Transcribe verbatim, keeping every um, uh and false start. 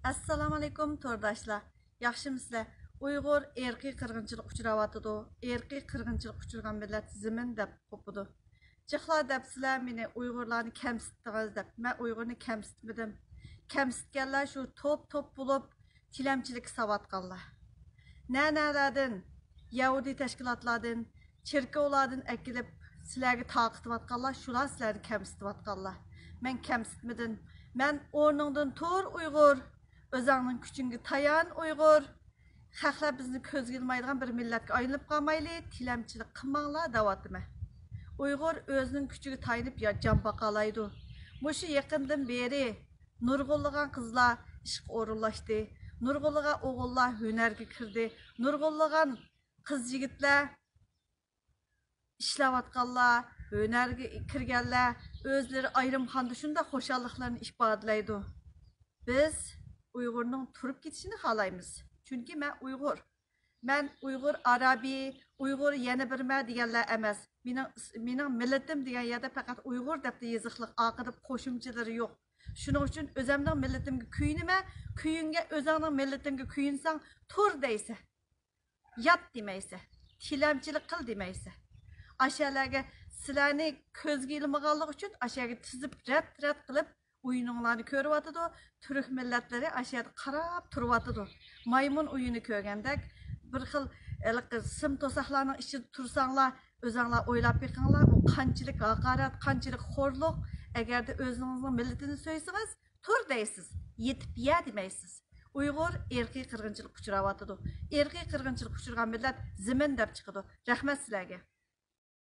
ئەسسالامۇئەلەيكۇم تورداشلار، ياخشىمۇسىلەر؟ ئۇيغۇر ئىرقىي قىرغىنچىلىققا ئۇچراۋاتىدۇ. ئىرقىي قىرغىنچىلىققا ئۇچرىغان مىللەت زېمىن دەپ قوپىدۇ. جىقلار دەپسىلەر مېنى، ئۇيغۇرلارنى كەمسىتتىڭىز دەپ. مەن ئۇيغۇرنى كەمسىتمىدىم. كەمسىتكەنلەر شۇ توپ-توپ بولۇپ تىلەمچىلىككە سالىۋاتقانلار. نە-نەلەردىن يەھۇدىي تەشكىلاتلاردىن، چېركاۋلاردىن ئەكېلىپ سىلەرگە تارقىتىۋاتقانلار، شۇلار سىلەرنى كەمسىتىۋاتقانلار. مەن كەمسىتمىدىم. مەن ئورنۇڭدىن تۇر ئۇيغۇر، ئۆزۈڭنىڭ كۈچۈڭگە تايان ئۇيغۇر. خەقلەر بىزنى كۆزگە ئىلمايدىغان بىر مىللەتكە ئايلىنىپ قالمايلى، تىلەمچىلىك قىلماڭلار دەۋاتىمەن. ئۇيغۇر ئۆزىنىڭ كۈچىگە تايىنىپ يا-، جان باقالايدۇ. مۇشۇ يېقىندىن بېرى نۇرغۇنلىغان قىزلار ئىشقا ئورۇنلاشتى. نۇرغۇنلىغان ئوغۇللار ھۈنەرگە كىردى. نۇرغۇنلىغان قىز-يىگىتلەر، ئىشلەۋاتقانلار، ھۈنەرگە كىرگەنلەر ئۆزلىرى ئايرىم خانىدا شۇنداق خۇشاللىقلىرىنى ئىپادىلەيدۇ. بىز ئۇيغۇرنىڭ تۇرۇپ كېتىشىنى خالايمىز. چۈنكى مەن ئۇيغۇر. مەن ئۇيغۇر ئارابى، ئۇيغۇر يەنە بىرمە دېگەنلەر ئەمەس. مېنىڭ، مېنىڭ مىللىتىم دېگەن يەردە پەقەت ئۇيغۇر دەپلا يېزىقلىق، ئارقىدا قوشۇمچىلىرى يوق. شۇنىڭ ئۈچۈن ئۆزەمنىڭ مىللىتىمگە كۆيۈنىمەن. كۆيۈنگەن، ئۆزەڭنىڭ مىللىتىڭگە كۆيۈنسەڭ، تۇر دەيسەن. يات دېمەيسەن، تىلەمچىلىك قىل دېمەيسەن. ئاشۇ يەرلەرگە سىلەرنى كۆزگە ئىلمىغانلىقى ئۈچۈن ئاشۇ يەرگە تىزىپ رەت-رەت قىلىپ ئويۇنۇڭلارنى كۆرۈۋاتىدۇ. تۈرك مىللەتلىرى ئاشۇ يەردە قاراپ تۇرۇۋاتىدۇ. مايمۇن ئويۇنى كۆرگەندەك بىر خىل ھېلىقى سىم توساقلارنىڭ ئىچىدە تۇرساڭلار، ئۆزۈڭلار ئويلاپ بېقىڭلار، ئۇ قانچىلىك ھاقارەت، قانچىلىك خورلۇق. ئەگەردە ئۆزىڭىزنىڭ مىللىتىنى سۆيسىڭىز، تۇر دەيسىز، يېتىپ يە دېمەيسىز. ئۇيغۇر ئىرقىي قىرغىنچىلىققا ئۇچراۋاتىدۇ. ئىرقىي قىرغىنچىلىققا ئۇچرىغان مىللەت زېمىن دەپ چىقىدۇ. رەھمەت سىلەرگە.